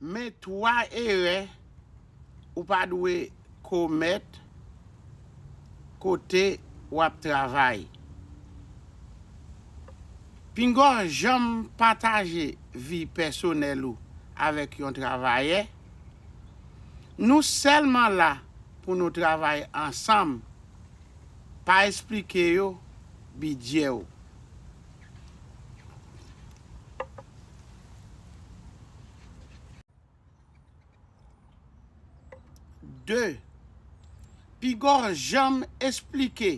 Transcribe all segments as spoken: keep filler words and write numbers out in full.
Men twa erè ou pa dwe komèt kote w ap travay. Pinga w janm pataje vi pèsonèl ou avèk yon travayè. Nou sèlman la pou nou travay ansanm. Pa esplike yo bidjè w. De, piga w janm esplike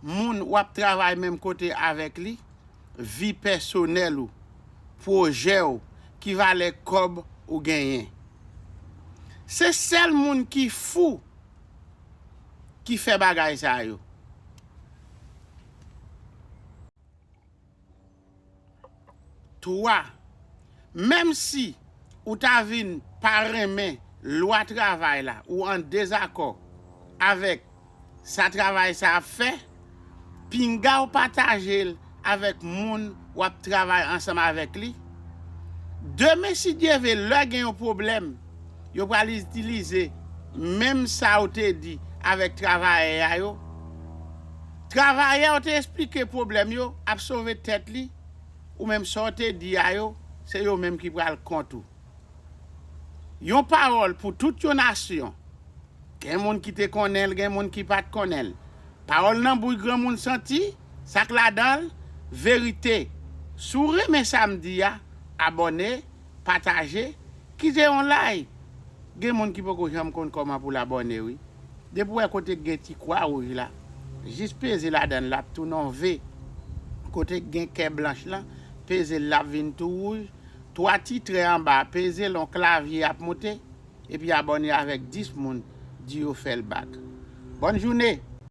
moun w ap travay menm kote avèk li vi pèsonèl ou, pwojè w, ki valè kòb ou genyen. Se sèl moun ki fou ki fè bagay sa yo. Twa, menm si ou ta vin pa renmen lwa travay la, ou an dezakò avèk sa travay sa ap fè, pinga w pataje l avèk moun w ap travay ansanm avèk li. Demen, si Dye vle, lè gen yon pwoblèm, yo pral itilize menm sa w te di avèk travayè a yo. Travayè w te esplike pwoblèm yo ap sove tèt li, ou menm sa w te di a yo, se yo menm ki pral kont ou. Yon pawòl pou tout yon nasyon. Gen moun ki te konnen l, gen moun ki pa t konnen l. Pawòl nan bouch granmoun santi, sa k ladan l, verite. Si w renmen sa m di a, abòne, pataje, kite yon like. Gen moun ki poko janm konn kòman pou l abòne, wi. Depi w wè kote k gen ti kwa wouj la, jis peze ladan l, l ap tounen yon V. Kote k gen kè blanch lan, peze l, l ap vin tou wouj. Twa ti trè anba, peze l, yon klavye ap moute. Epi abòne avèk dis moun, di yo fè l bak. Bòn jounen!